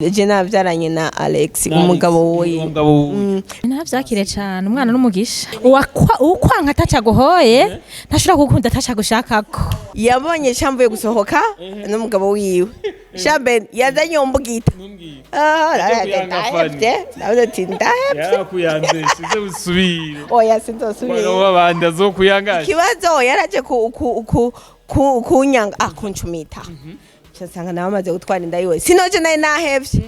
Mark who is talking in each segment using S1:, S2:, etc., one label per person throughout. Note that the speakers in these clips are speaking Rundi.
S1: Je navyaranye na Alex, umugabo wiwe.
S2: Umugabo wiwe.
S3: Ntavyakire cane, umwana n'umugisha. Uwakwanka atacaguhoye ntashobora kugukunda atacagushakako.
S1: Yabonye shamvuye gusohoka n'umugabo wiwe, shambe yazanye umbugita. Ah, ndahevye, ndavuze ati ndahevye.
S2: Yarakuyanze, size usubire.
S1: Oya, sinzosubira.
S2: Umugabo w'abandi azokuyangaje.
S1: Ikibazo yaraje ku ku ku ku kunyanga, ah, kuncumita, nsanga nawe amaze gutwara inda yiwe, sinoje naye nahevye.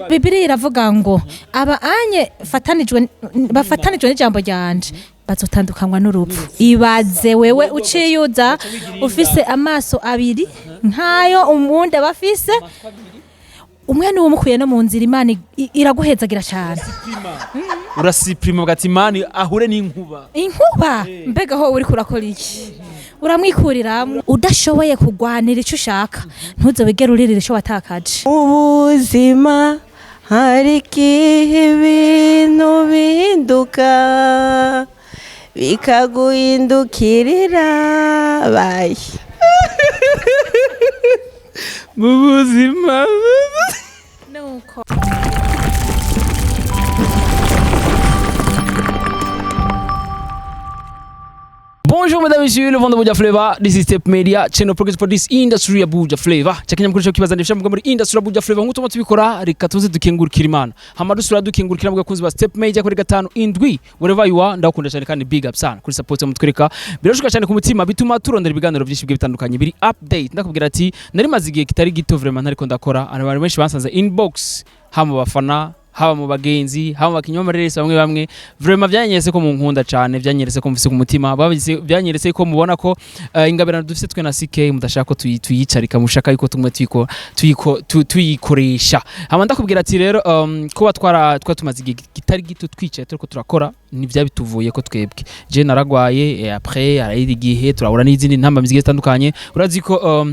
S3: Bibiliya iravuga ngo aba anye fatanijwe bafatanijwe n'ijambo ryanje bazotandukanywa n'urupfu. Ibaze wewe uciyuza ufise amaso abiri nkayo umundi aba afise, umwe niwe umukuye no mu nzira. Imana iraguhezagira cane.
S2: Urasipurima ugati imani ahure n'inkuba.
S3: Inkuba, mbega ho uriko urakora iki? Uramwikuriramwo. Udashoboye kugwanira ico ushaka, ntuze wigere uririra ico watakaje.
S1: Ubuzima hari igihe ibintu bihinduka, bikaguhindukirira bayi.
S2: Mu buzima.
S3: Nuko.
S2: Bonjour mesdames et messieurs, le vent de Buja Flavor. This is Step Media, channel progress for this industry ya Buja Flavor. Chakinyamakuru cyo kibazanira ibishambuka muri industry ya Buja Flavor, nk'uko tubikora, reka tuze dukengurukira Imana. Hama dusura dukengurukira mu bakunzi ba Step Media kuri gatanu indwi. Wherever you are, ndakunda cyane kandi big up sana kuri support mutwereka. Birashuka cyane ku mutima, bituma turondera ibiganiro byinshi bigiye bitandukanye biri update. Ndakubwira ati nari maze igihe kitari gito vraiment ntariko ndakora. Abantu benshi bansanze inbox, haba mu bafana, haba mu bagenzi, haba mu bakinyi b'amareresi bamwe bamwe. Vraiment byanyeretse ko munkunda cyane, byanyeretse ko mufise ku mutima, byanyeretse ko mubona ko ingabirano dufise twe na CK mudashaka ko tuyicarika, mushaka yuko tumwe tuyikoresha. Hama ndakubwira ati rero kuba twara twa tumaze igihe kitari gito twicaye turiko turakora, ntivyabituvuye ko twebwe. Je naragwaye, après harahera igihe turahura n'izindi ntambamyi zigiye zitandukanye. Urazi ko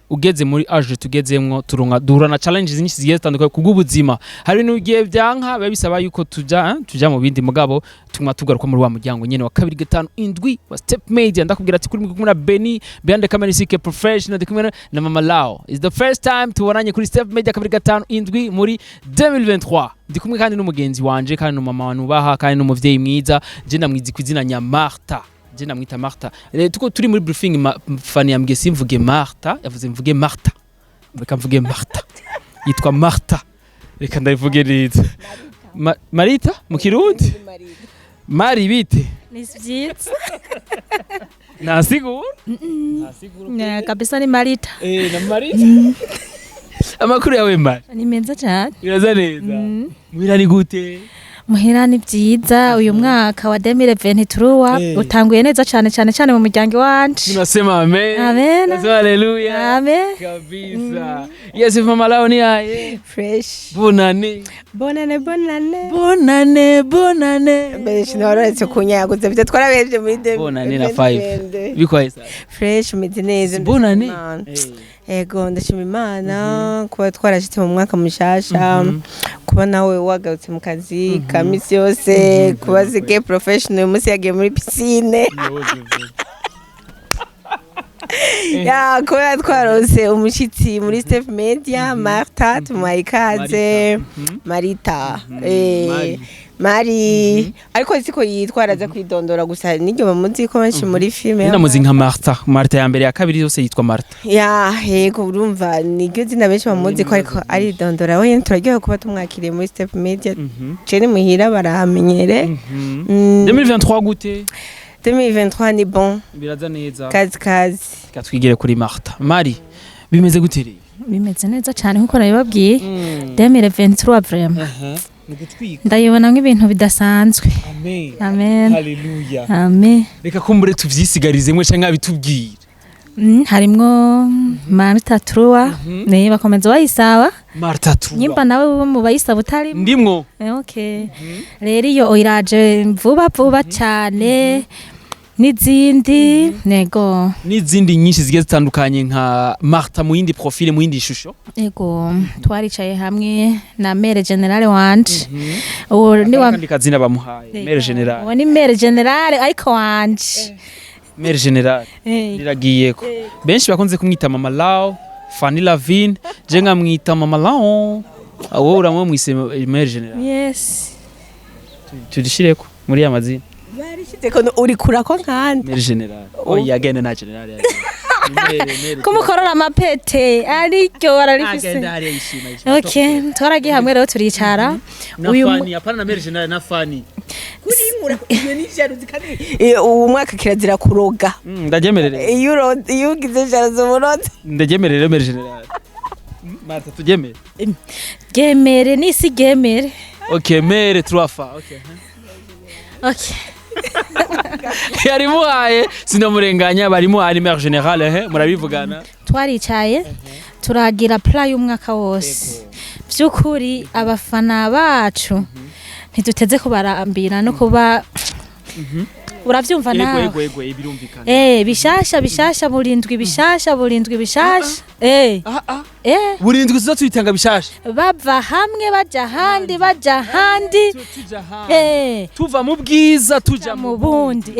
S2: ugeze muri age tugezemwo, turunga duhura na challenges nyinshi zigiye zitandukanye kubw'ubuzima. Hari ibintu bigiye byanka, biba bisaba yuko tuja mu bindi, mugabo tuguma tugaruka muri wa muryango nyene wa 257 wa Step Media. Ndakubwira ati kuri kumwe na Benny behind the camera, CK Professional, ndi kumwe na Mama Lao. Is the first time tubonanye kuri Step Media 257 muri 2023. Ndi kumwe kandi n'umugenzi wanje, kandi n'umama nubaha, kandi n'umuvyeyi mwiza. Je ndamwizi ku izina nya Martha, je ndamwita Martha. Tuko turi muri briefing, Fanny yambwiye simvuge Martha, yavuze mvuge Martha. Reka mvuge Martha, yitwa Martha, reka ndabivuge neza. Marita mu Kirundi. Mari, bite?
S3: Ni vyiza.
S2: Ntasigura.
S3: Kabisa ni Marita.
S2: Eh, na Marita. Amakuru yawe, Mari?
S3: Ni meza cane.
S2: Biraza neza? Muhira ni gute?
S3: Muhira ni vyiza. Uyu mwaka wa 2023 utanguye neza cane cane cane mu muryango wanje.
S2: Tunasema amen.
S3: Amen.
S2: Tunasema haleluya.
S3: Amen.
S2: Kabisa. Yes, Mama Lao, ni aye?
S1: Fresh.
S2: Bonane.
S1: Bonane, bonane.
S2: Bonane, bonane.
S1: Benshi ntiwaroretse kunyaguza ibyo twarabevye muri
S2: Bonane na 5 bikwaye sana.
S1: Fresh, umeze neza.
S2: Bonane.
S1: Ndashima Imana. Ego, ndashima Imana kuba twarashitse mu mwaka mushasha, kuba nawe wagarutse mu kazi ka misi yose, kuba CK Professional uyu munsi yagiye muri piscine ya, kuba twarose umushitsi muri Step Media, Martha, tumuhaye ikaze. Marita,
S2: Mari.
S1: Mari, ariko siko yitwa, araza kwidondora gusa niryo bamuzi ko benshi muri filime.
S2: Namuzi nka Martha. Martha ya mbere, ya kabiri, yose yitwa Martha.
S1: Ya, yego, urumva niryo zina benshi bamuzi ko, ariko aridondora we. Turaryohewe kuba tumwakiriye muri Step Media. Cene muhira barahamenyere.
S2: 2023 gute?
S1: 2023 ni bon.
S2: Biraza neza.
S1: Kazi kazi.
S2: Reka twigire kuri Martha. Mari, bimeze gute rero?
S3: Bimeze neza cane nkuko nabibabwiye. 2023 vraiment
S2: Ni gutwika.
S3: ndayibona nk'ibintu bidasanzwe.
S2: Amen.
S3: Amen.
S2: Haleluya.
S3: Amen.
S2: Reka kumbure tuvyisigarizemwe canke abitubwire.
S3: Harimwo Marita Trua, ne bakomeza bayisaba.
S2: Martha Trua.
S3: Nyimba nawe ube mu bayisaba utarimo.
S2: Ndimwo.
S3: Okay, rero iyo iraje vuba vuba cyane n'izindi nego.
S2: N'izindi nyinshi zigiye zitandukanye nka Martha mu yindi profile, mu yindi shusho.
S3: Ego, twaricaye hamwe na mère générale wanje. Uwo ni wa
S2: Akandi kazina bamuhaye, mère générale.
S3: Uwo ni mère générale ariko wanje.
S2: Mère générale. Riragiyeko. Benshi bakunze kumwita Mama Lao, Fanny Lavine, je nkamwita Mama Lao. Wowe uramwe mwise mère générale?
S3: Yes.
S2: Turishireko muri ya mazina.
S1: Barishyize ko uri kurako nkande.
S2: Mère générale, oya, agende nta générale yagiye. Ni mère.
S3: Kumukorora amapete ariryo bararifise.
S2: Agenda hariya yishima yishima.
S3: Okay, twaragiye hamwe rero turicara.
S2: Na
S3: Uyu
S2: Fani, apana na mère générale na Fani.
S1: Kuri iyo ni jalousie kandi uwo mwaka kirazira kuroga.
S2: Ndajemerere.
S1: Iyo ugize jalousie uburozi.
S2: Ndajemerere mère générale. Martha, tujemere.
S3: Gemere nisi gemere.
S2: Okay, mère trois fois, okay.
S3: Okay.
S2: Yarimuhaye, sinamurenganya, barimuhaye mère générale, he murabivugana.
S3: Twaricaye turagira plan y'umwaka wose. By'ukuri abafana bacu ntiduteze kubarambira no kuba uravyumva
S2: Yego.
S3: nawe.
S2: Yego, birumvikana.
S3: Bishasha bishasha burindwi, bishasha burindwi, bishasha.
S2: Ah ah. Burindwi tuza tuyitanga bishasha.
S3: Bava hamwe baja ahandi, baja ahandi.
S2: Tuja hanze. Tuva mu bwiza tuja
S3: mu bundi.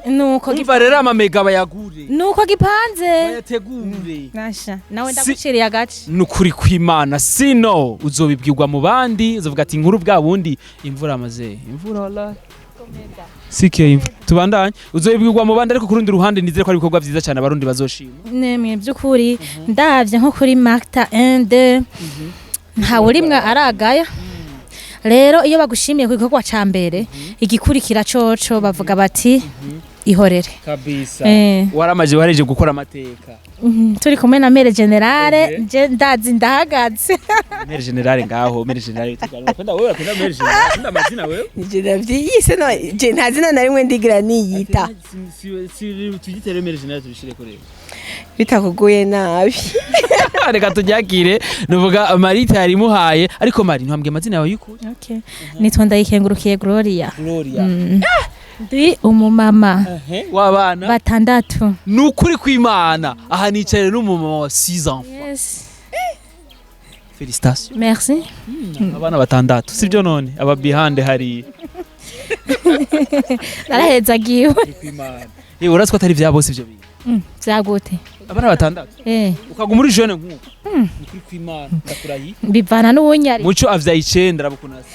S3: Nuko
S2: Umva rero, amamega bayagure.
S3: Nuko gipanze.
S2: Bayategure.
S3: Nasha nawe ndaguciriye agace.
S2: Nukuri kw'Imana, sino uzobibwirwa mu bandi, uzovuga ati inkuru bwa bundi imvura amaze imvura, wallahi sike imvura, tubandanye, uzobibwirwa mu bandi. Ariko ku rundi ruhande nizere ko ari ibikorwa vyiza cyane abarundi bazoshima.
S3: Nemwe by'ukuri ndavye nko kuri Marta 1 2 ntawe urimwe aragaya. Rero iyo bagushimiye ku gikorwa ca mbere, igikurikira coco bavuga bati ihorere.
S2: Kabisa. Waramaje, wareje gukora amateka.
S3: Turi kumwe na mère générale, je ndazi ndahagaze.
S2: Mère générale ngaho, mère générale tuganira, kwenda wewe akunda mère générale, akunda amazina wewe.
S1: Nije navyiyise no je nta zina na rimwe ndigira niyita.
S2: Si tugitere mère générale, tubishire kure.
S1: Bitakuguye nabi.
S2: Reka turyakire, nuvuga Marita yarimuhaye, ariko Mari ntwambwe amazina yawe y'ukuri.
S3: Okay. Nitwa Ndayikengurukiye Gloria.
S2: Gloria.
S3: Ndi umumama
S2: w'abana
S3: batandatu.
S2: Ni ukuri kw'Imana, aha nicaye n'umumama wa 6 ans.
S3: Yes.
S2: Félicitations.
S3: Merci.
S2: Abana batandatu, sibyo? None aba behind hari?
S3: Narahezagiwe.
S2: Yewe, urazi ko atari vya bose ivyo bintu?
S3: Vyagute?
S2: Abana batandatu ukaguma uri jeune nk'uko, ni ukuri kw'Imana, ndakurahiye.
S3: Bivana n'uwunyari.
S2: Muco avyaye icenda, arabukunasa.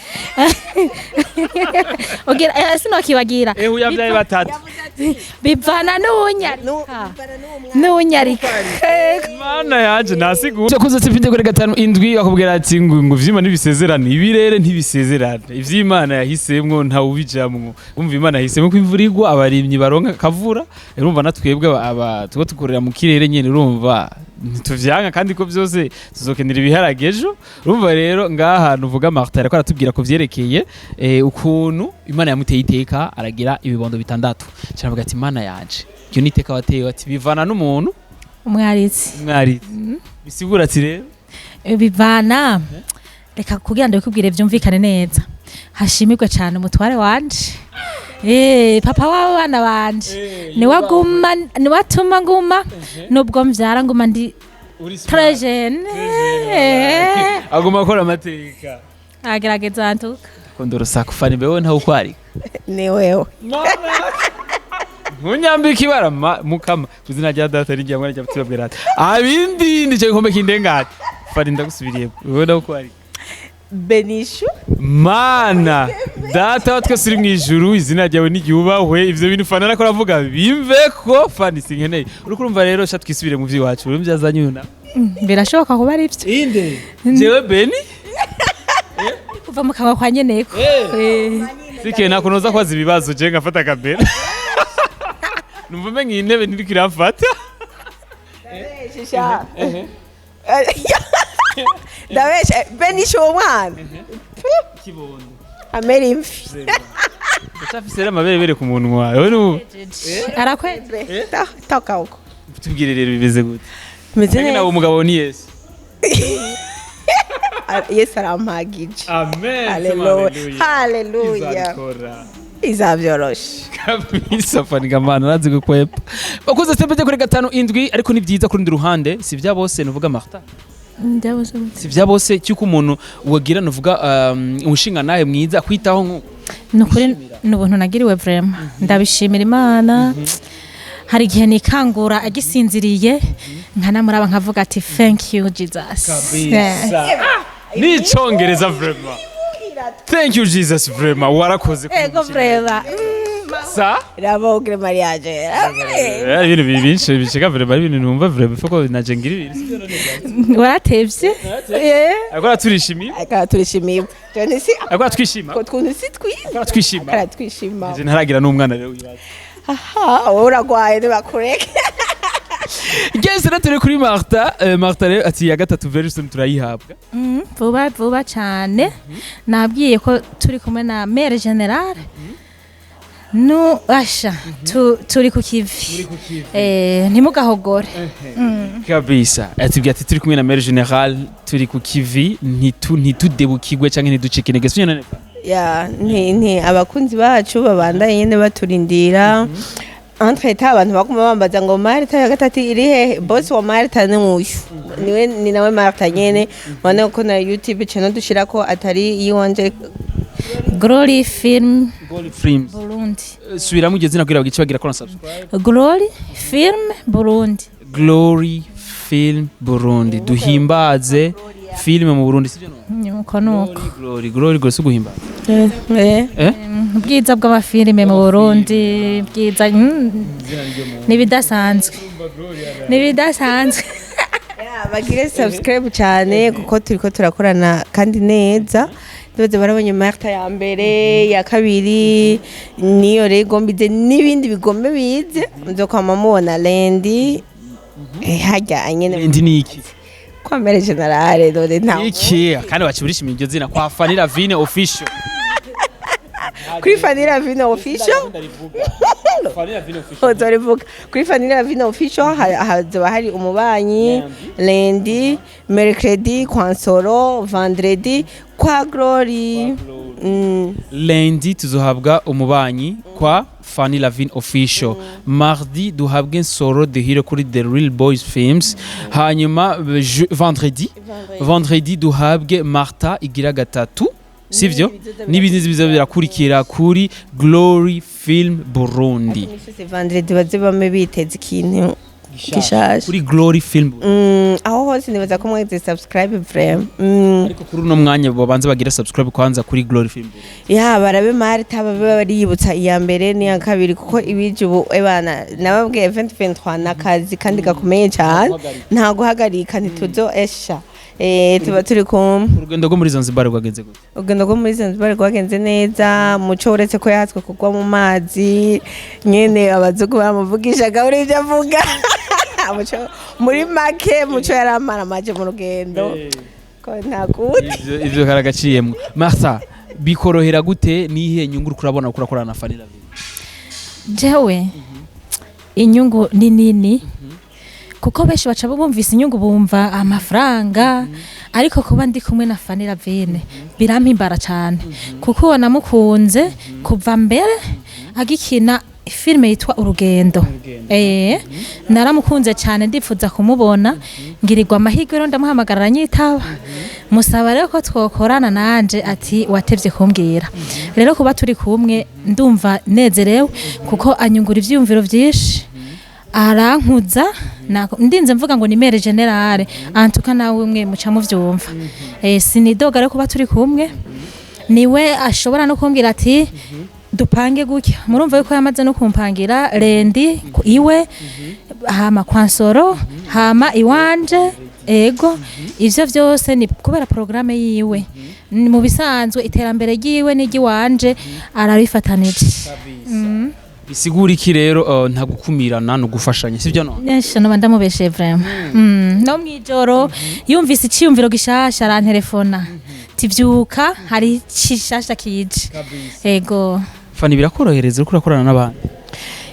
S3: Ugira sinokibagira.
S2: Eh, uyu avyaye batatu.
S3: Bivana n'uwunyarika n'uwunyarika.
S2: Mana yanje, nasigura kuze sifite kuri 57 akubwira ati ngo ivyima ntibisezerana, ibirere ntibisezerana, ivy'Imana yahisemwo ntawe ubijamwo. Umva, Imana yahisemwo ko imvura igwa, abarimyi baronka akavura. Urumva natwebwe aba tuba tukorera mu kirere nyene, urumva ntituvyanka kandi ko byose tuzokenera ibiharage ejo. Urumva rero ngaha nuvuga Martin ariko aratubwira ko vyerekeye ukuntu Imana yamuteye iteka aragira ibibondo bitandatu. Caravuga ati Imana yanje, iryo ni iteka wateye, ati bivana n'umuntu.
S3: Umwaritsi.
S2: Mwari bisigura ati rero
S3: Bivana, reka kugira ngo bikubwire byumvikane neza, hashimirwe cyane umutware wanje, papa w'abana banje, niwe aguma, niwe atuma nguma nubwo mvyara nguma ndi très jeune.
S2: Aguma akora amateka.
S3: Agerageza ntuka.
S2: Kunda urusaku Fani, mbewe ntawe ukwarika.
S1: Ni wewe.
S2: Ntunyambike ibara mukama ku izina rya data n'irya mwana rya mutima bwerata abindi nicyo gikombe kindengane. Fani, ndagusubiriye, wewe nawe ukwarika.
S1: Benishu.
S2: Mana data wa twese uri mu ijuru, izina ryawe n'iryubahwe. Ivyo bintu Fani ariko aravuga bimve ko Fani sinkeneye. Uriko urumva rero, sha twisubire mu vy'iwacu, urumva byazanye uyu nawe.
S3: Birashoboka kuba ari byo.
S2: Inde jewe Beni?
S3: Kuva mu kanwa kwa nyeneko.
S2: Sike nakunoza kwaza ibibazo, je ngafata akabera numva umenga iyi ntebe ntiriko iramfata.
S1: Ndabesha. Ndabesha Benishu, uwo mwana
S2: Kibondo.
S1: Amera imvi.
S2: Ndacafise rero amaberebere ku munwa wewe n'ubu.
S3: Arakweze.
S1: Toka huko.
S2: Tubwire rero, bimeze gute?
S1: Meze
S2: Nange nawe
S1: neza.
S2: umugabo ni Yesu.
S1: Yesu arampagije.
S2: Amen.
S1: Haleluya, haleluya.
S2: Izabikora.
S1: Izabyoroshe.
S2: Kabisa, Fani Mana arazi gukwepa. Bakuze step kuri 57, ariko ni byiza ku rundi ruhande, si bya bose nuvuga Martha.
S3: Ndabuze.
S2: Si bya bose cyuko umuntu wagira nuvuga umushinga nawe mwiza kwitaho
S3: Ni ukuri ni ubuntu nagiriwe, vraiment ndabishimira Imana. Hari igihe nikangura agisinziriye nkanamuraba nkavuga ati thank you Jesus. Yeah.
S2: N'icongereza, vraiment. Thank you, Jesus, vraiment warakoze.
S3: Ego, vraiment.
S2: Sa
S1: Raba ugire mariage.
S2: Ari ibintu byinshi bishika, vraiment, ari ibintu numva vraiment faut ko naje ngira ibintu.
S3: Waratevye.
S2: Ariko araturishimiye.
S1: Akaba turishimiye. Tone si
S2: Ariko aratwishima.
S1: ko twuntu si twiza.
S2: Ariko aratwishima.
S1: Aratwishima.
S2: Nje ntaragira n'umwana rero, wibaza.
S1: Aha, wowe uragwaye, ntibakureke.
S2: Gese rero turi kuri Martha. Martha rero ati ya gatatu very soon turayihabwa.
S3: Vuba vuba cyane. Nabwiye ko turi kumwe na mère générale nu asha turi ku kivi. Ntimugahogore.
S2: Kabisa, atubwiye ati turi kumwe na mère générale, turi ku kivi, ntitudebukirwe canke ntiducike intege, sibyo none?
S1: Ya, nti abakunzi bacu babandanye nyene baturindira. Entre temps abantu baguma bambaza ngo Marta ya gatatu iri hehe? Boss wa Marta ni uyu, niwe, ni nawe Marta nyene. Ubona ko na YouTube channel dushirako atari iyiwanje.
S3: Glory Film.
S2: Glory Films.
S3: Burundi.
S2: Subiramo iryo zina kugira ngo ice bagira ko na subscribe.
S3: Glory Film Burundi.
S2: Glory Film Burundi. Duhimbaze filime mu Burundi, sibyo none?
S3: Nuko nuko.
S2: Glory, Glory, Glory, si guhimbaza?
S1: Eh.
S2: Eh.
S3: Ubwiza bw'amafilime mu Burundi, bwiza, nibidasanzwe, nibidasanzwe.
S1: Ya, bagire subscribe cyane kuko turiko turakorana kandi neza. Ndibaza barabonye Marta ya mbere, ya kabiri, niyo rero igomba ize n'ibindi bigombe bize. Muzokwama mubona lundi, harya nyene.
S2: Lundi ni iki?
S1: Kwa mère générale none nta
S2: Iki kandi waciburishimiye iryo zina kwa Fanny Lavine Official.
S1: Kuri Fanny Lavine Official.
S2: Fanny Lavine Official.
S1: Uzorivuga kuri Fanny Lavine Official, hazoba hari umubanyi lundi, mercredi kwa Nsoro, vendredi kwa Glory.
S2: Lundi tuzohabwa umubanyi kwa Fanny Lavine Official, mardi duhabwe Nsoro the Hero kuri The Real Boys Films, hanyuma vendredi duhabwe Martha igira gatatu, sivyo? N'ibindi biza birakurikira kuri Glory Film Burundi.
S1: Imisi vendredi baze bame biteze ikintu gishasha.
S2: Kuri Glory Film Burundi.
S1: Aho hose nibaza ko mwagize subscribe vraiment.
S2: Ariko kuri uno mwanya babanza bagira subscribe kwanza kuri Glory Film Burundi.
S1: Ya, barabe Marta, babe bariyibutsa iya mbere n'iya kabiri, kuko ibije ubu ebana nababwiye 2023 n'akazi kandi gakomeye cyane, nta guhagarika, ntituzo esha, tuba turi kumwe.
S2: Urugendo rwo muri Zanzibar rwagenze gute?
S1: Urugendo rwo muri Zanzibar rwagenze neza. Muco uretse ko yahatswe kugwa mu mazi nyene, abazungu bamuvugishaga uri ibyo avuga. Muco muri make, Muco yari amaje mu rugendo ko nta kundi.
S2: Ivyo karagaciyemwo. Martha, bikorohera gute? Nihe nyungu uriko urabona uko urakorana na Fanny Lavine?
S3: Jewe inyungu ni nini, kuko benshi baca bumvise inyungu bumva amafaranga, ariko kuba ndi kumwe na Fanny Lavine birampimbara cyane, kuko uwo namukunze kuva mbere agikina filime yitwa Urugendo. Naramukunze cyane, ndifuza kumubona, ngirirwa amahirwe rero ndamuhamagara aranyitaba, musaba rero ko twokorana nanje, ati watevye kumbwira. Rero kuba turi kumwe ndumva nezerewe, kuko anyungura ivyiyumviro vyinshi, arankuza. Ndinze mvuga ngo ni mère générale antuka, nawe umwe muca muvyumva. Sinidoga rero kuba turi kumwe, niwe ashobora no kumbwira ati dupange gutya. Murumva yuko yamaze no kumpangira lundi iwe, hama kwa Nsoro, hama iwanje. Ego, ivyo vyose ni kubera programme yiwe. Ni mu bisanzwe iterambere ryiwe n'iry'iwanje arabifatanije.
S2: Bisigura iki rero? Nta gukumirana, no gufashanya, sibyo none?
S3: Nesha noba ndamubeshe vraiment. No mwijoro yumvise iciyumviro gishasha arantelefona tivyuka hari icishasha kije. Ego.
S2: Fanny, birakorohereza uriko urakorana n'abandi?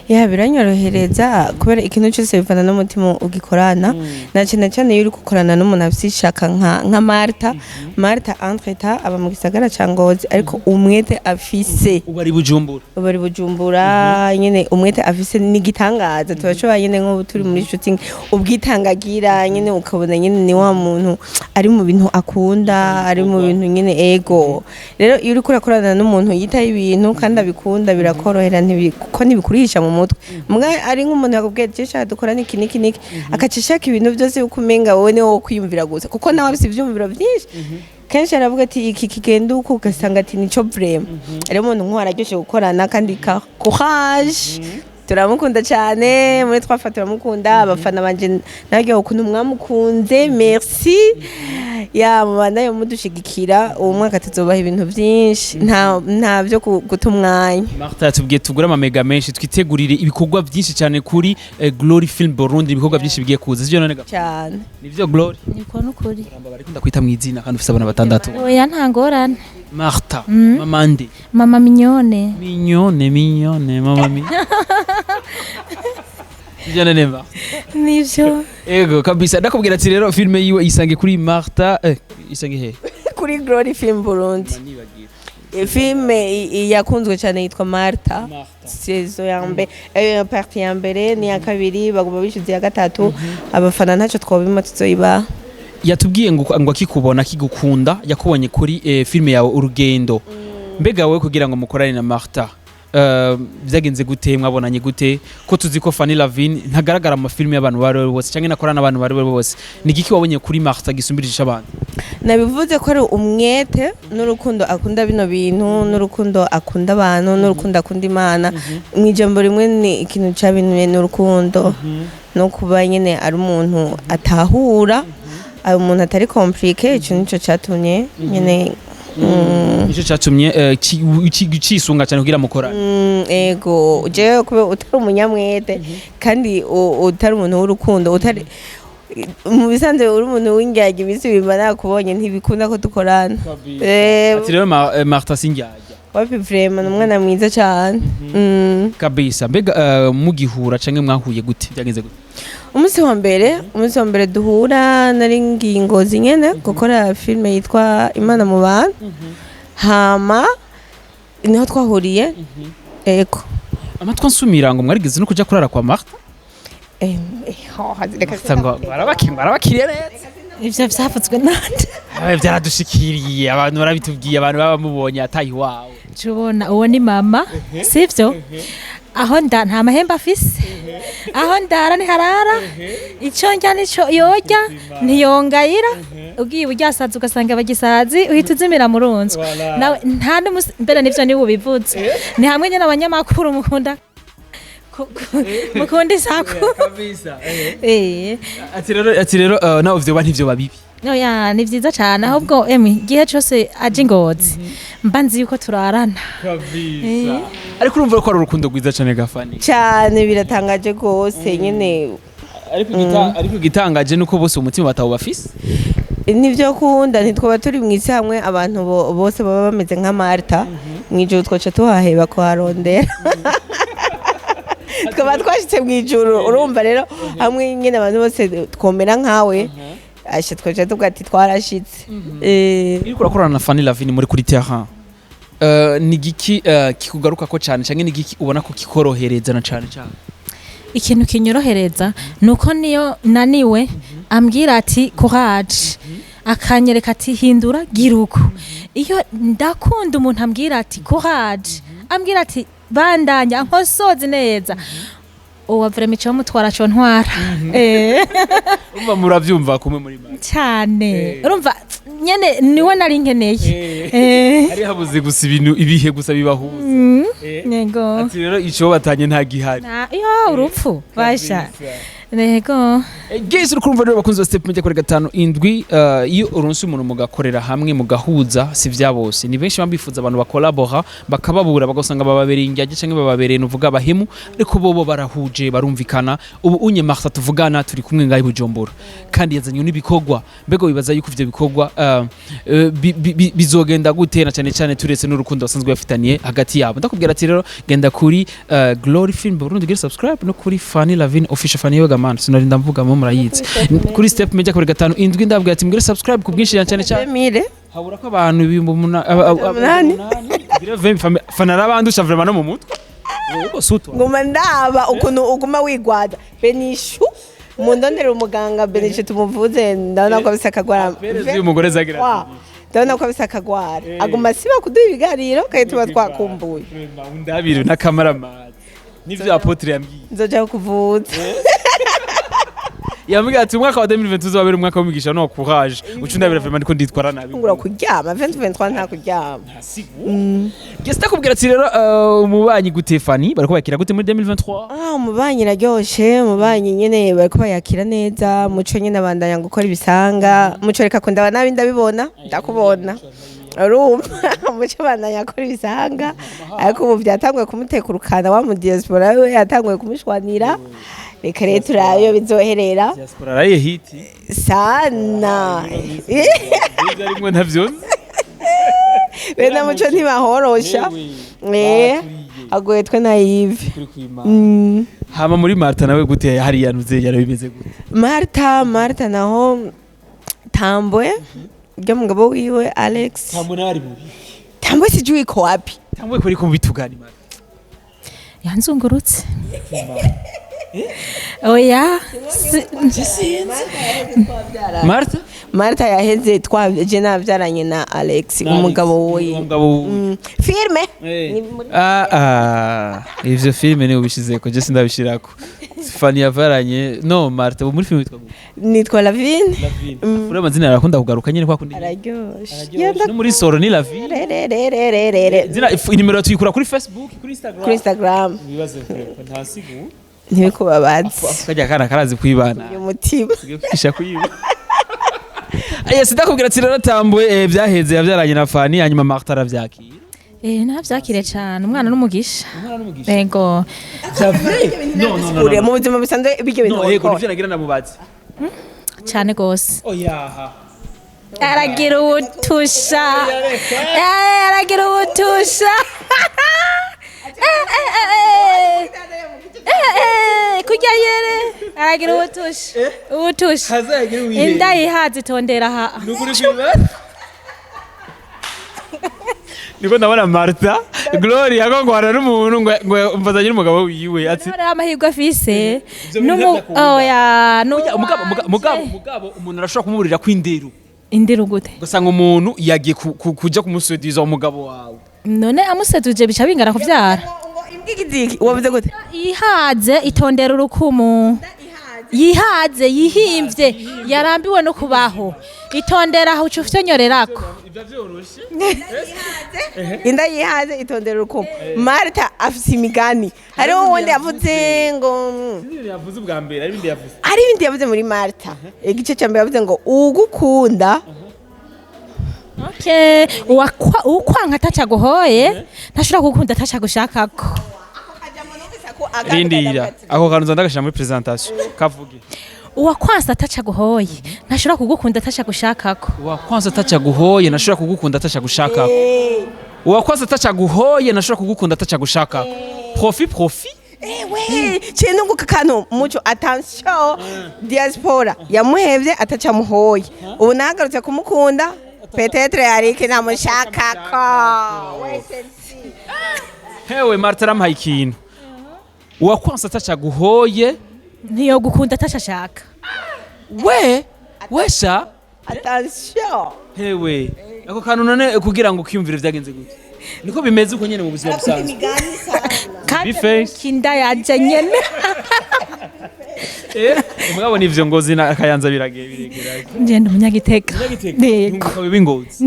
S1: Ya, biranyorohereza kubera ikintu cyose bivana n'umutima ugikorana, na cyane cyane iyo uri gukorana n'umuntu afite ishaka nka Martha. Martha entre-temps aba mu gisagara ca Ngozi, ariko umwete afise
S2: Ubu ari Bujumbura.
S1: Ubu ari Bujumbura nyene. Umwete afise n'igitangaza, turashobora nyene nk'ubu turi muri shooting, ubwitangagira nyene, ukabona nyene ni wa muntu ari mu bintu akunda, ari mu bintu nyene. Ego rero, iyo uriko urakorana n'umuntu yitaye ibintu kandi abikunda, birakorohera, kuko ntibikurisha mu mutwe. Mbwa ari nk'umuntu yakubwiye ati shaka dukora niki niki niki, akaca ashaka ibintu byose yuko umenga wowe niwe wo kwiyumvira gusa, kuko nawe afise ivyumviro vyinshi. Kenshi aravuga ati iki kigenda uko, ugasanga ati nico vraiment. Rero umuntu nk'uwo araryoshe gukorana, kandi ka courage, turamukunda cyane muri twafa, turamukunda. Abafana banje naryo ukuntu mwamukunze, merci ya mubandanye mudushigikira. Uwo mwaka tuzobaha ibintu byinshi, nta byo guta umwanya.
S2: Martha yatubwiye tugure amamega menshi, twitegurire ibikorwa byinshi cyane kuri Glory Film Burundi, ibikorwa byinshi bigiye kuza, sivyo none ga?
S1: Cyane.
S2: Nivyo Glory?
S3: Niko nukuri.
S2: Bariko ndakwita mu izina kandi ufise abana batandatu.
S3: Oya, nta ngorane.
S2: Martha, mama nde?
S3: Mama Mignone.
S2: Mignone, mignone, mama mi. Sivyo none Martha?
S3: Nivyo.
S2: Ego kabisa, ndakubwira ati rero filme yiwe isange kuri Martha, isange he?
S1: Kuri Glory Film Burundi. Filme yakunzwe cyane yitwa Martha, saison ya mbere, partie ya mbere n'iya kabiri, baguma bishyuza iya gatatu. Abafana ntacyo twabima, tuzoyibaha.
S2: Yatubwiye ngo akikubona, akigukunda, yakubonye kuri filme yawe Urugendo. Mbega wowe kugira ngo mukorane na Martha, byagenze gute? Mwabonanye gute, ko tuzi ko Fanny Lavine ntagaragara mu mafilme y'abantu bari bose cyangwa nakorana n'abantu bari bose? Ni igiki wabonye kuri Martha gisumbirije abandi?
S1: Nabivuze ko ari umwete n'urukundo akunda bino bintu, n'urukundo akunda abantu, n'urukundo akunda Imana. Mu ijambo rimwe, ni ikintu cabinuye n'urukundo, no kuba nyine ari umuntu atahura, ari umuntu atari compliqué. Ico nico catumye nyine
S2: Nicyo catumye cisunga cyane kugira mukorane.
S1: Ego, jewe kuba utari umunyamwete kandi utari umuntu w'urukundo, utari mu bisanzwe uri umuntu w'indyarya, iminsi ibiri nakubonye ntibikunda ko dukorana.
S2: Ati rero Martha sindyarya.
S1: Wapi, vraiment ni umwana mwiza cyane.
S2: Kabisa. Mbega mugihura canke mwahuye gute? Byagenze gute?
S1: Umunsi wa mbere duhura, nari ngiye i Ngozi nyene gukora filime yitwa Imana mu Bantu, hama niho twahuriye, ego.
S2: Amatwi ansumira ngo mwarigeze no kuja kurara kwa Martha.
S1: Oh, reka.
S2: Martha ngo barabakiriye neza.
S3: Ivyo vyavuzwe nande?
S2: Byaradushikiriye, abantu barabitubwiye, abantu baba bamubonye ataye iwawe.
S3: Tubona uwo ni mama, sivyo? Aho nda nta mahembe afise, aho ndara ntiharara, ico ndya nico yorya, ntiyongayira. Ugiye uryasazi ugasanga bagisazi, uhita uzimira mu runzu nawe nta n'umusi mbere. Nivyo niwe ubivuze, ni hamwe nyene abanyamakuru mukunda mukunda isaku.
S2: Ati rero nawe vyoba ntivyoba bibi.
S3: Oya, ni vyiza cane ahubwo. Emwe, igihe cose aje i Ngozi mba nzi yuko turarana.
S2: Ariko urumva ko ari urukundo rwiza cane gafani.
S1: Cyane, biratangaje rwose nyine.
S2: Ariko igitangaje nuko bose umutima batawo bafise.
S1: Nivyo kunda ntitwaba turi mu isi hamwe abantu bose baba bameze nka Marta, mw'ijuru twoca tuhaheba kuharondera, twaba twashitse mw'ijuru. Urumva rero hamwe nyine abantu bose twomera nkawe, asha twoca tuvuga ati twarashitse.
S2: Uriko urakorana na Fanny Lavine muri kuri terrain, ni giki kikugarukako cane, canke ni giki ubona ko kikorohereza na cane cane?
S3: Ikintu kinyorohereza ni uko niyo naniwe ambwira ati courage, akanyereka ati hindura, gira uko. Iyo ndakunda umuntu ambwira ati courage, ambwira ati bandanya, nkosozi neza, uwa vraiment ico mutwara co ntwara.
S2: Urumva muravyumva kumwe muri make.
S3: Cyane, urumva nyene niwe nari nkeneye.
S2: Hari habuze gusa ibintu ibihe gusa bibahuza.
S3: Yego.
S2: Ati rero ico batanye nta gihari.
S3: Yo urupfu basha, yego.
S2: Guys, uri rero bakunzi ba Step Media kuri 57, iyo uronse umuntu mugakorera hamwe mugahuza, si vya bose. Ni benshi bambifuza abantu bakolabora bakababura, bagasanga bababereye indyarya canke bababereye nuvuga abahemu, ariko bobo barahuje, barumvikana. Ubu unye Martha tuvugana turi kumwe ngaho i Bujumbura, kandi yazanye n'ibikorwa. Mbega wibaza yuko ivyo bikorwa bizogenda gute, na cyane cyane turetse n'urukundo basanzwe bafitaniye hagati yabo? Ndakubwira ati rero genda kuri Glory Film Burundi, ugire subscribe, no kuri Fanny Lavine Official. Fanny Yoga man, sinarinda mvuga mo, murayizi. Kuri Step Media kuri 57, ndabwira ati mugire subscribe ku bwinshi cyane cyane.
S1: Mire.
S2: Habura ko abantu
S1: 800.
S2: 800. Fana arabandusha vraiment no mu mutwe ubwo sutwa.
S1: Nguma ndaba ukuntu uguma wigwaza. Benishu mundondera umuganga Benishu tumuvuze, ndabona ko afise akagwara.
S2: Uyu mugore zagira.
S1: Wa, ndabona ko afise akagwara, aguma asiba kuduha ibiganiro kandi tuba twakumbuye.
S2: Ndabire n'akamaramazi nivyo apôtre yambwiye.
S1: Nzoja kuvuza.
S2: Yambwiye ati umwaka wa 2022 uzabera umwaka w'imigisha no courage. Uca undabira, vraiment ndiko nditwara nabi.
S1: Ngura kuryama 2023, nta kuryama.
S2: Gesta kubwira ati rero umubanyi gute, Fanny bariko bakira gute muri 2023?
S1: Ah, umubanyi iraryoshe, umubanyi nyene bariko bayakira neza. Muco nyene abandanya gukora ibisanga. Muco, reka kundaba nabi, ndabibona, ndakubona, urumva. Muco abandanya akora ibisanga, ariko ubu byatanguye kumutekurukana wa mu diaspora we, yatanguye kumushwanira. Reka rero turabe iyo bizoherera.
S2: Diaspora araye hiti.
S1: Sana.
S2: Ibyo arimwe ntavyo.
S1: Bene Muco ntibahorosha. Agoye twe na Yves.
S2: Hama muri Marta nawe gute, hariya ntuze yarabimeze gute?
S1: Marta naho Tambwe ryo mugabo wiwe Alex.
S2: Tambwe nawe ari mubi.
S1: Tambwe sijui iko wapi.
S2: Tambwe kuri ko bitugani, Marta.
S3: Yanzungurutse, oya.
S2: Marta.
S1: Marta yaheze twaje nabyaranye na Alex, umugabo wiwe.
S2: Umugabo wiwe.
S1: Filme. Ni
S2: Ah ah, ivyo filme ni ubishizeko, je sindabishirako. Fanny yavaranye no Marta muri filme witwa gute?
S1: Nitwa Lavine.
S2: Lavine. Uri amazina arakunda kugaruka nyene kwa kundi.
S1: Araryoshe.
S2: No muri soro ni Lavine.
S1: Rererererere.
S2: Zina inimero tuyikura kuri Facebook, kuri Instagram.
S1: Kuri Instagram.
S2: Ibibazo ntasigu.
S1: Ntibikubabaze.
S2: Kajya kana karazi kwibana.
S1: Uyu mutima.
S2: Tugiye kwigisha kuyiba. Aya sindakubwira ati rero Tambwe vyaheze yavyaranye na Fanny, hanyuma Marta aravyakira.
S3: Navyakire cyane, umwana n'umugisha.
S2: Umwana n'umugisha.
S3: Yego.
S2: No, no, no.
S1: Ure mu buzima busanzwe ibyo bintu
S2: No, yego.
S1: wakora.
S2: Nivyo nagira namubaze.
S3: Cyane gose.
S2: Oyaha.
S3: Aragira ubutusha. Aragira ubutusha. Kurya yere aragira ubutusha, ubutusha.
S2: Hazagira uwihe.
S3: Inda yihaze itondera ha.
S2: Nukuri kwiba. Niko ndabona Martha Gloria agongwana n'umuntu ngo mfazanye n'umugabo wiwe ati
S3: Rero amahirwe afise
S2: Ivyo bintu
S3: numu
S2: ndakunda.
S3: oya.
S2: Burya mugabo umuntu arashobora kumuburira kw'inderu.
S3: Indiru gute?
S2: Ugasanga umuntu yagiye kuja kumusudiza umugabo wawe.
S3: None amuseduje bica bingana kuvyara?
S1: Ngo imbwa igiziki wavuze gute?
S3: Yihaze itondera urukumu. Yihaze, yihimvye, yarambiwe no kubaho, itondera aho uca ufyonyorerako.
S2: Ivyo vyoroshe.
S1: Inda yihaze itondera urukumu. Marta afise imigani, hariho uwundi yavuze ngo
S2: Yavuze ubwa mbere ari bindi yavuze.
S1: Hari ibindi yavuze muri Marta igice cya mbere, yavuze ngo ugukunda.
S3: Okay, uwakwanka atacaguhoye ntashobora kugukunda atacagushakako.
S2: Rindira, ako kantu nza ndagashira muri presentation kavuge.
S3: Uwakwansa atacaguhoye ntashobora kugukunda atacagushakako.
S2: Uwakwanza atacaguhoye ntashobora kugukunda atacagushakako. Uwakwanza atacaguhoye ntashobora kugukunda atacagushakako. Profit, profit.
S1: Ewe kintu kantu Muco, attention, diaspora yamuhevye atacamuhoye, ubu nagarutse kumukunda, peut-être yarike namushakako.
S2: Hewe, Marta aramuhaye ikintu. Uwakwanza atacaguhoye
S3: Ntiyo gukunda atacashaka.
S2: We wesha.
S1: Attention.
S2: Hewe, ako kantu none kugira ngo ukiyumvire vyagenze gute? Niko bimeze uko nyene mu buzima busanzwe.
S3: Kandi
S2: Bface.
S3: kinda yaje nyene.
S2: Mugabo nivyo, Ngozi na Kayanza biragiye biregera.
S3: Ngenda umunyagitega. Yego.
S2: Ukaba ibingozi.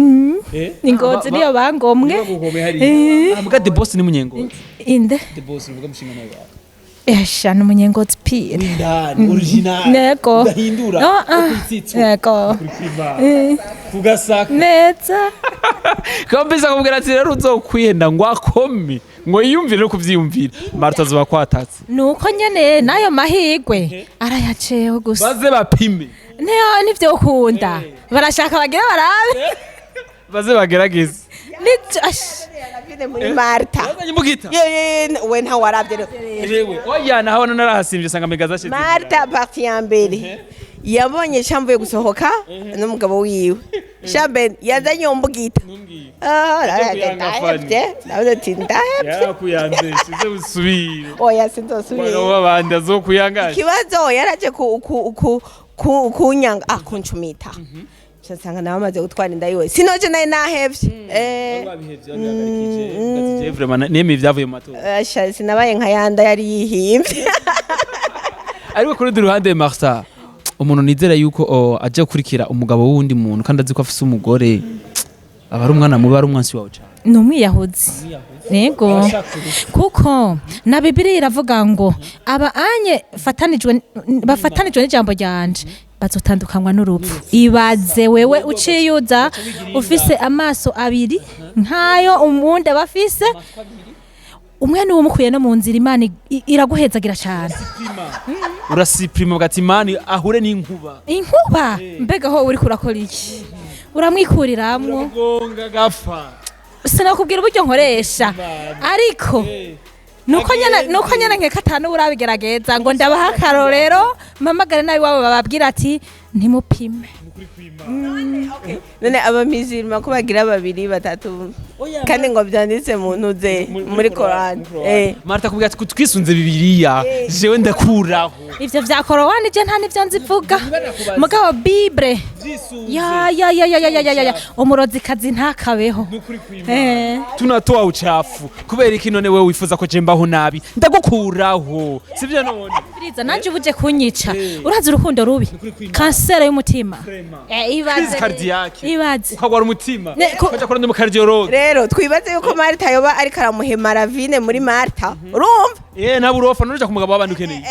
S3: Ingozi niyo bangomwe.
S2: Muga the boss ni munyengozi.
S3: Inde?
S2: The boss uvuga mushinga nawe wawe.
S3: Esha, ni umunyengozi pire.
S2: Indani original.
S3: Yego.
S2: Udahindura.
S3: Ah, ah.
S2: Kwitsitsu.
S3: Yego.
S2: Kugasaka.
S3: Neza.
S2: Kabisa kubwira ati rero uzokwihenda ngo akome ngo yiyumvire no kuvyiyumvira, Marta azoba kwatatse.
S3: Nuko nyene n'ayo mahigwe arayaceho gusa.
S2: Baze bapime.
S3: Niyo nivyo ukunda barashaka bagira barabe.
S2: Baze bagerageze.
S3: Nivyo ash.
S1: Muri Marta.
S2: Bazanye imbugita.
S1: Ye, we ntawarabye rero.
S2: Jewe oya, nahabona narahasimvye sanga mega zashize.
S1: Marta partie ya mbere yabonye shambuye gusohoka n'umugabo wiwe Shaben yazanye umbugita. Ah, ndahebye, ndavuze ati ndahebye.
S2: Yarakuyanze size usubire.
S1: Oya, sinzosubira.
S2: Mwana w'abandi azokuyangaje.
S1: Ikibazo yaraje ku ku ku ku kunyanga, ah, kuncumita, nsanga nawe amaze gutwara inda yiwe, sinoje naye nahevye.
S2: Nemeye ibyavuye mu matora.
S1: Asha, sinabaye nka yanda yari yihimvye.
S2: Ariko kuri rundi ruhande, Martha Umuntu nizera yuko ajya gukurikira umugabo w'uwundi muntu kandi azi ko afise umugore, aba ari umwana mubi, ari umwansi wawe cyane.
S3: Ni umwiyahuzi, yego, kuko na Bibiliya iravuga ngo aba anye fatanijwe bafatanijwe n'ijambo ryanje bazotandukanywa n'urupfu. Ibaze wewe uciyuza ufise amaso abiri nk'ayo umundi aba afise, umwe niwo umukuye no mu nzira, Imana iraguhezagira cyane.
S2: Urasipurima ugati Imana ahure n'inkuba.
S3: Inkuba, mbega ho uri kurakora iki? Uramwikuriramwo.
S2: Gonga gapfa.
S3: Sinakubwira uburyo nkoresha, ariko nuko nyene nkeka atanu urabigerageza ngo ndabaha akarorero, mpamagare nabi wabo bababwira ati ntimupime.
S1: None abamizirima ko bagira babiri, batatu, kandi ngo byanditse mu ntuze muri Korani?
S2: Marta kubwira ati twisunze Bibiliya, jewe ndakuraho.
S3: Ivyo vya Korowani je nta nivyo nzivuga, mugabo Bible ya ya ya ya ya ya ya ya, umurozikazi ntakabeho.
S2: Tunatoa uchafu. Kubera iki none wewe wifuza ko je mbaho nabi? Ndagukuraho, sivyo none?
S3: Biriza nanje ubuje kunyica. Urazi urukundo rubi, kanseri y'umutima. Ibaze.
S2: Crise cardiaque.
S3: Ibaze.
S2: Ukagwara umutima, ukaja kurondera umucardiologue.
S1: Rero twibaze yuko Marta yoba ariko aramuhema Ravine muri Marta, urumva?
S2: Nawe urofa nuja ku mugabo w'abandi ukeneye.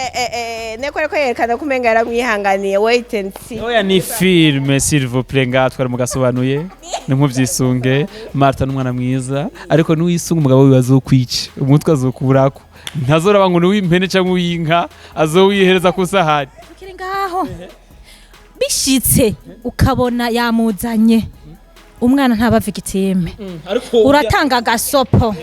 S1: Neko ariko yerekana ko umenga yaramwihanganiye, wait and see.
S2: Oya, ni filme, s'il vous plaît, ngaha twari mugasobanuye nimubyisunge. Marta n'umwana mwiza, ariko niwisunga umugabo wiwe azokwica umutwe, azokurako, ntazoraba ngo ni uw'impene cyangwa uw'inka, azowihereza ku sahani.
S3: Tukiri ngaho, bishitse ukabona yamuzanye umwana ntaba victime, uratanga agasopo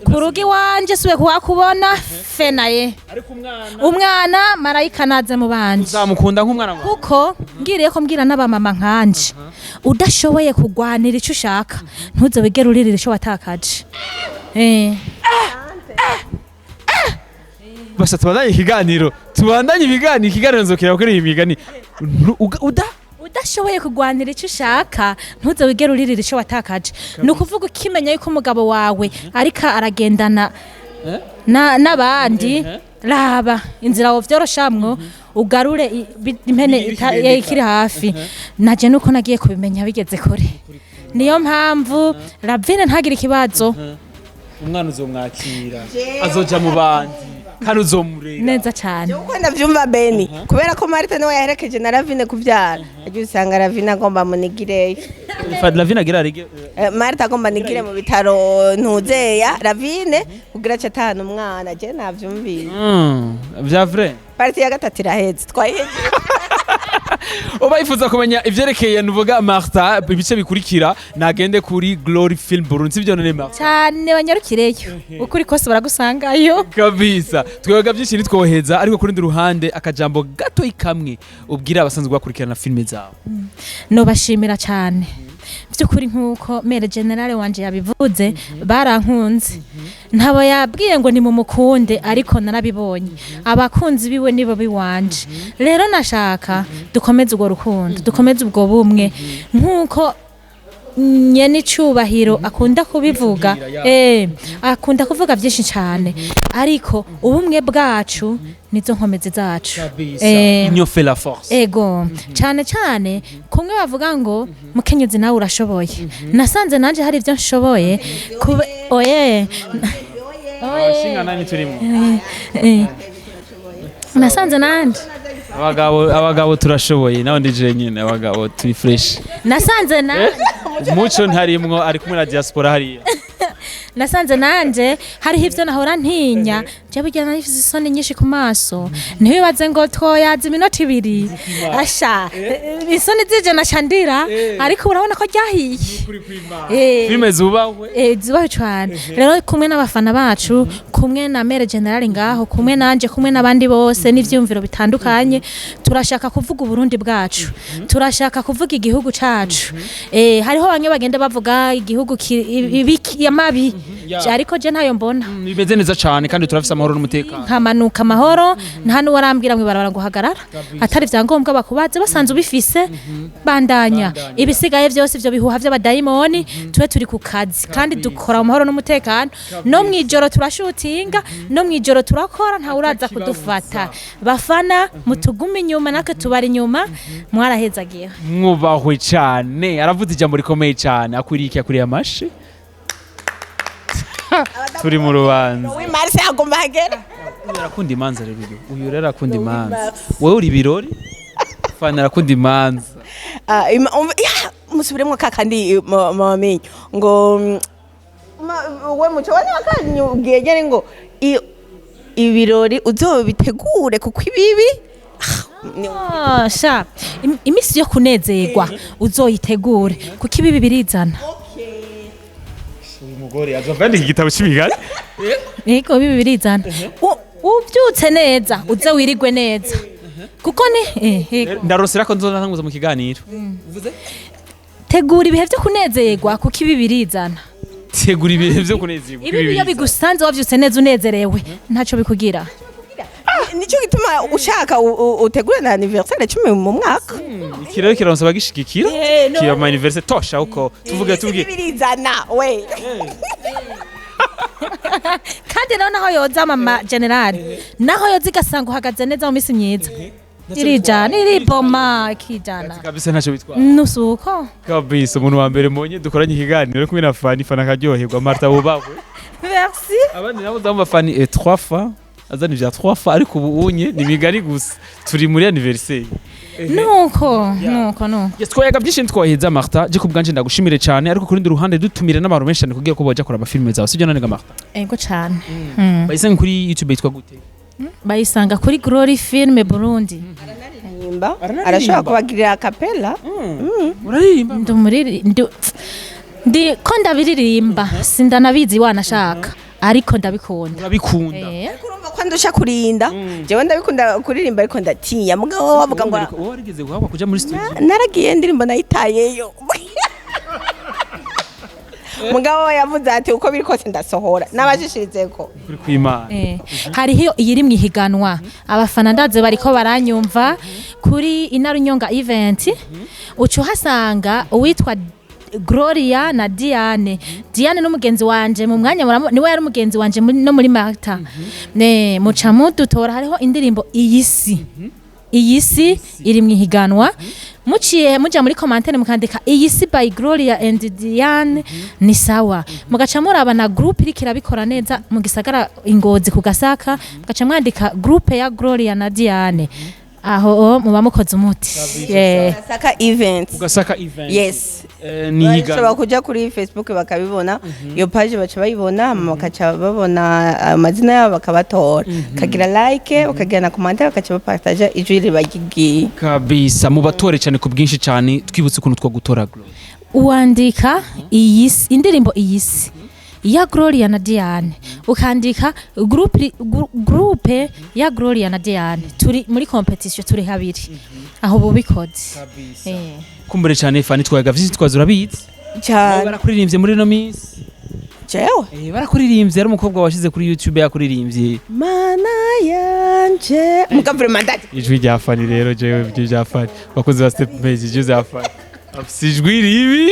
S3: ku rugo iwanje siwe kuhakubona fenaye.
S2: Ariko umwana
S3: Umwana marayika naze mu bandi.
S2: Uzamukunda nk'umwana wawe.
S3: Kuko ngiriye ko mbwira n'abamama nkanje, udashoboye kugwanira icyo ushaka, ntuze wigere uririra icyo watakaje.
S2: Basha tubandanye ikiganiro, tubandanye ibiganiro, ikiganiro nzokera kuri iyi migani. Uda
S3: Udashoboye kugwanira icyo ushaka, ntuze wigere uririra icyo watakaje. Ni ukuvuga ukimenya yuko umugabo wawe ariko aragendana n'abandi, raba inzira wovyoroshamwo ugarure impene ikiri hafi. Naje nuko nagiye kubimenya bigeze kure, niyo mpamvu Ravine ntagire ikibazo.
S2: Umwana uzomwakira, azoja mu bandi kandi uzomurera.
S3: Neza cyane.
S1: Uko ndavyumva, Beni, kubera ko Marta niwe yaherekeje na Ravine kuvyara, agiye usanga Ravine agomba munigireyo.
S2: Lavine agira arige.
S1: Marta agomba nigire mu bitaro ntuzeya Ravine kugira ace atahana umwana. Je navyumvise.
S2: Vya vrai.
S1: Partie ya gatatu iraheze, twayihejeje.
S2: Uba yifuza kumenya ivyerekeye nuvuga Martha ibice bikurikira, nagende kuri Glory Film Burundi, sivyo none Martha?
S3: Cyane, banyarukireyo, ukuri kose baragusangayo.
S2: Kabisa, twebwe byinshi ntitwoheza, ariko ku rundi ruhande akajambo gato kamwe ubwira abasanzwe bakurikirana filime zawe.
S3: Nobashimira cyane by'ukuri, nk'uko mère générale wanje yabivuze, barankunze. Ntabo yabwiye ngo nimumukunde, ariko narabibonye, abakunzi biwe nibo biwanje. Rero nashaka dukomeze urwo rukundo, dukomeze ubwo bumwe, nk'uko nyene icubahiro akunda kubivuga. Akunda kuvuga byinshi cyane, ariko ubumwe bwacu nizo nkomezi zacu.
S2: Union fait la force.
S3: Ego, cyane cyane kumwe bavuga ngo mukenyezi nawe urashoboye. Nasanze nanjye hari ibyo nshoboye oye.
S2: Abashinga nani turimo?
S3: Nasanze nanjye
S2: Abagabo turashoboye, nawe ndi jenyine, abagabo turi fresh.
S3: Nasanze nanjye
S2: Muco ntarimwo, ari kumwe na diaspora hariya.
S3: Nasanze nanje hariho ibyo nahora ntinya. Je burya narifise isoni nyinshi ku maso, ntiwibaze ngo twoyaza iminota 2 asha isoni zije nashandira, ariko urabona ko ryahiye.
S2: Filime zubahwe.
S3: Zubaho cyane. Rero kumwe n'abafana bacu, kumwe na mère générale ngaho, kumwe nanje, kumwe n'abandi bose n'ivyumviro bitandukanye, turashaka kuvuga Uburundi bwacu, turashaka kuvuga igihugu cacu. Hariho bamwe bagenda bavuga igihugu ibiki amabi, ariko je ntayo mbona.
S2: Bimeze neza cyane kandi turafise amahoro. amahoro n'umutekano.
S3: Nkamanuka amahoro, nta n'uwarambwira mw'ibarabara ngo hagarara, atari vyangombwa bakubaze. Basanze ubifise, bandanya. Ibisigaye vyose, ivyo bihuha vy'abadayimoni, tube turi ku kazi kandi dukora mu mahoro n'umutekano. No mw'ijoro turashutinga, no mw'ijoro turakora, ntawe uraza kudufata. Bafana, mutugume inyuma, natwe tubari inyuma. Mwarahezagiye.
S2: Mwubahwe cyane. Aravuze ijambo rikomeye cyane. Akwiriye iki? Akwiriye amashi. Turi mu rubanza.
S1: Oui, Marse agomba hagere.
S2: Uyu arakunda imanza rero. Uyu rero arakunda imanza. Wowe uri ibirori, Fana arakunda imanza.
S1: Ah, ya, musubiremo kakandi mamenyo ngo we muco wani wakanyubwiye nyene ngo ibirori uzobitegure kuko ibibi
S3: Ah, sha imisi yo kunezerwa uzoyitegure kuko ibibi birizana.
S4: Uyu mugore azova yandika igitabo c'imigani.
S3: Yego, bibi birizana. Ubyutse neza uze wirigwe neza kuko ni yego.
S2: Ndarosera ko nzotanguza mu kiganiro.
S3: Tegura ibihe byo kunezerwa kuko ibi birizana.
S2: Tegura ibihe byo kunezerwa.
S3: Ibi iyo bigusanze wavyutse neza unezerewe, ntacyo bikugira.
S1: Nico gituma ushaka utegure na anniversaire 10 mu mwaka.
S2: Iki rero kironsa bagishigikira.
S3: No.
S2: Kiba ama anniversaire tosha uko tuvuge tuvuge.
S1: Ibi birizana we.
S3: Kandi naho yoza mama general, naho yoza igasanga uhagaze neza mu minsi myiza, irijana, iriboma, ikijana.
S2: Kabisa, ntacyo bitwara.
S3: Nusuko.
S4: Kabisa, umuntu wa mbere mbonye dukoranye ikiganiro kumwe na Fani, Fani akaryoherwa. Marta, wubahwe.
S3: Merci.
S2: Abandi nabo ndamva Fani trois fois azana ivya trois fois, ariko ubu unye ni migari gusa, turi muri anniversaire.
S3: Nuko nuko nuko.
S2: Yes, twayaga byinshi ntitwaheza. Martha, je kubwanje ndagushimire cyane, ariko ku rundi ruhande dutumire n'abantu benshi cyane kugira ko boja kuraba filime zawe, sibyo none ga Martha?
S3: Ego cane.
S2: Bayisanga kuri YouTube yitwa gute?
S3: Bayisanga kuri Glory Film Burundi.
S1: Nimba arashobora kubagirira a cappella.
S2: Uraririmba?
S3: Ndumuriri ndi ko ndabiririmba, sindanabizi wanashaka, ariko ndabikunda.
S2: Urabikunda.
S1: Ariko urumva ko ndusha kurinda. Jewe ndabikunda kuririmba, ariko ndatinya. Mugabo wavuga ngo
S2: wowe warigeze guhabwa kuja muri studio?
S1: Naragiye, indirimbo nayitayeyo. Mugabo yavuze ati uko biri kose ndasohora n'abashishirizeko.
S4: Kuri kw'Imana.
S3: Hariho iyiri mu ihiganwa. Abafana ndaze bariko baranyumva kuri Inarunyonga event, uca uhasanga uwitwa Gloria na Diane. Diane n'umugenzi wanje mu mwanya niwe yari umugenzi wanje no muri Marta ne muca mudutora. Hariho indirimbo Iyisi. Iyisi iri mu ihiganwa. Muciye muja muri commentaire mukandika Iyisi by Gloria and Diane, ni sawa. Mugaca muraba na groupe iriko irabikora neza mu gisagara Ingozi ku Gasaka, mugaca mwandika groupe ya Gloria na Diane. Aho muba mukoze umuti. Yeah.
S1: Saka events.
S2: Ugasaka event.
S1: Yes.
S2: Ni
S1: bashobora
S2: higanwa.
S1: kuja kuri Facebook bakabibona, iyo page baca bayibona, hama bakaca babona amazina yabo, bakabatora, bakagira like, bakagira na commentaire, bakaca bapartaja ijwi riba rigiye.
S2: Kabisa, mubatore cyane ku bwinshi cyane. Twibutse ukuntu two gutora Gloria.
S3: Uwandika Iyisi, indirimbo Iyisi ya Gloria na Diane, ukandika groupe, groupe ya Gloria na Diane. Turi muri competition, turi habiri aho bubikoze.
S2: Kumbure cyane Fani, twayaga vyinshi twaza, urabizi.
S1: Cyane.
S2: Barakuririmbye muri ino minsi.
S1: Jewe?
S2: Barakuririmbye, ari umukobwa washize kuri YouTube yakuririmbye.
S1: Mana yanje, muga vraiment ndati
S4: Ijwi rya Fani rero, jewe ijwi rya Fani, bakozi ba Step Page, ijwi rya Fani, afise ijwi ribi.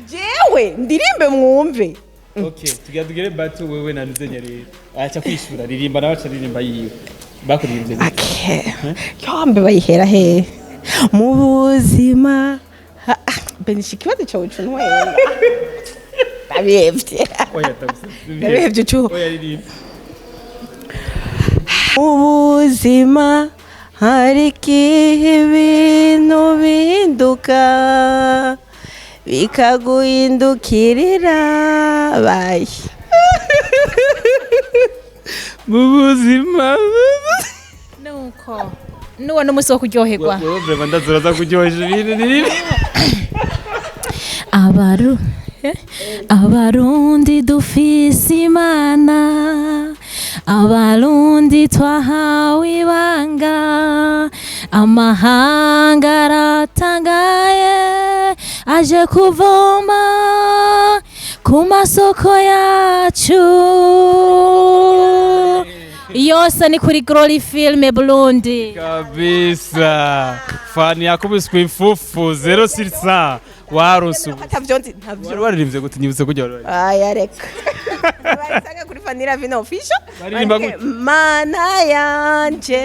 S1: Jewe ndirimbe mwumve.
S4: Okay, tugira tugere bato wewe na Nuzenya rero aca kwishura, ririmba nawe aca ririmba yiwe bakuririmbye.
S1: Okay, yombe bayihera he mu buzima. Benisha ikibazo cyawe cunwera, ndabihevye.
S4: Oya, tabisa.
S1: Ndabihevye cu.
S4: Oya, ririmba.
S1: Mu buzima hari igihe ibintu bihinduka, bikaguhindukirira bayi.
S2: Mu buzima.
S3: Nuko nuwo n'umunsi wo kuryoherwa.
S4: Wewe vraiment ndazuraza kuryohesha ibintu ni bibi.
S3: Abarundi dufise Imana, Abarundi twahawe ibanga, amahanga aratangaye aje kuvoma ku masoko yacu. Iyo. Vyose ni kuri Glory Film Burundi.
S4: Kabisa, Fani yakubiswe imfufu 0 sur 100, warose ubu.
S1: Atavyo nzi, ntavyo.
S4: Wari waririmbye gute? Nyibutse kujya wari waririmbye.
S1: Aya, reka bayisanga kuri Fanny Lavine Official.
S4: Baririmba
S1: Bandike,
S4: gute?
S1: Mana yanje,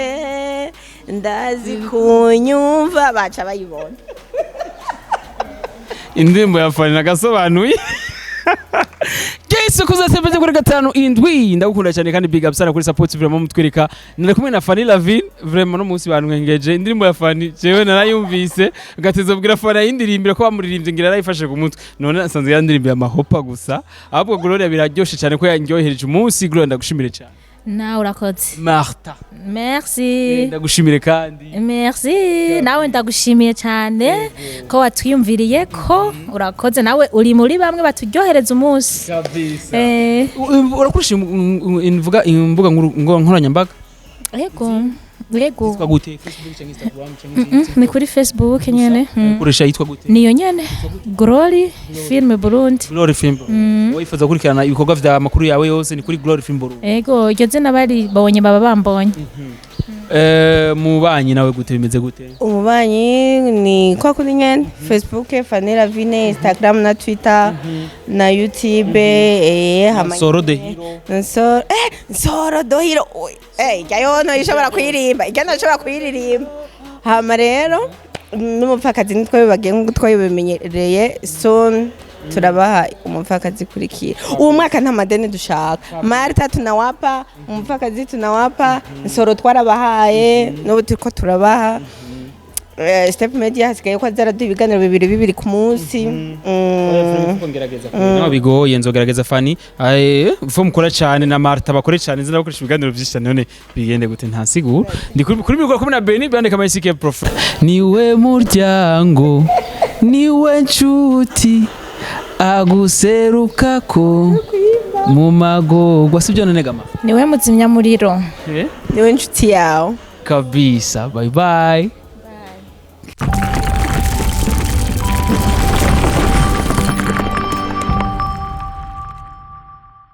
S1: ndazi kunyumva, baca bayibona.
S4: Indirimbo ya Fani nagasobanuye.
S2: Yesu kuzasepeze kuri gatanu indwi. Ndagukunda cyane kandi big up sana kuri support, vraiment mutwereka. Nari kumwe na Fanny Lavine, vraiment no munsi bantwengeje. Indirimbo ya Fanny jewe narayumvise, gateze bwira Fanny ayindirimbira ko bamuririmbye, ngira yarayifashe ku mutwe. None nasanze yandirimbiye amahopa gusa. Ahubwo Gloria, biraryoshe cyane ko yanryohereje umunsi. Gloria, ndagushimire cyane.
S3: Nawe urakoze.
S2: Martha.
S3: Merci.
S2: Ndagushimire kandi.
S3: Merci, nawe ndagushimiye cyane ko watwiyumviriye, ko urakoze. Nawe uri muri bamwe baturyohereza umunsi.
S4: Kabisa.
S2: Urakoresha imbuga nkoranyambaga?
S3: Yego.
S2: Yitwa gute? Facebook cyangwa Instagram cyangwa
S3: Ni kuri Facebook nyene.
S2: Ukoresha yitwa gute?
S3: Niyo nyene, Glory Film Burundi.
S2: Glory Film. Wifuza gukurikirana ibikorwa vya makuru yawe yose, ni kuri Glory Film Burundi.
S3: Ego, iryo zina bari babonye baba bambonye.
S2: Mubanyi nawe gute, bimeze gute?
S1: Umubanyi ni kwa kuri nyene Facebook Fanny Lavine, Instagram na Twitter na YouTube, hama.
S2: Nsoro the Hero.
S1: Nsoro, Nsoro the Hero. Oy, ijya yono ishobora kuyirimba, ijya ntashobora kuyiririmba. Hama rero n'umupfakazi nitwo bibagiye nk'uko twabimenyereye. Soon turabaha umupfakazi kurikira. Uwo mwaka nta madeni dushaka. Marta tunawapa, umupfakazi tunawapa, Nsoro twarabahaye, n'ubu turiko turabaha. Step Media hasigaye ko azaraduha ibiganiro bibiri bibiri ku munsi.
S2: Naho bigoye, nzogerageza. Fani, fo mukora cyane na Martha bakore cyane, nzi nabakoresha ibiganiro byinshi cyane. None bigende gute? Nta siguro. Ndi kuri mikoro kumwe na Beni Bandika Mayisike Prof. Niwe muryango, niwe nshuti aguserukako mu magorwa, sibyo none gama?
S3: Niwe muzimyamuriro.
S1: Niwe nshuti yawe.
S2: Kabisa, bye bye.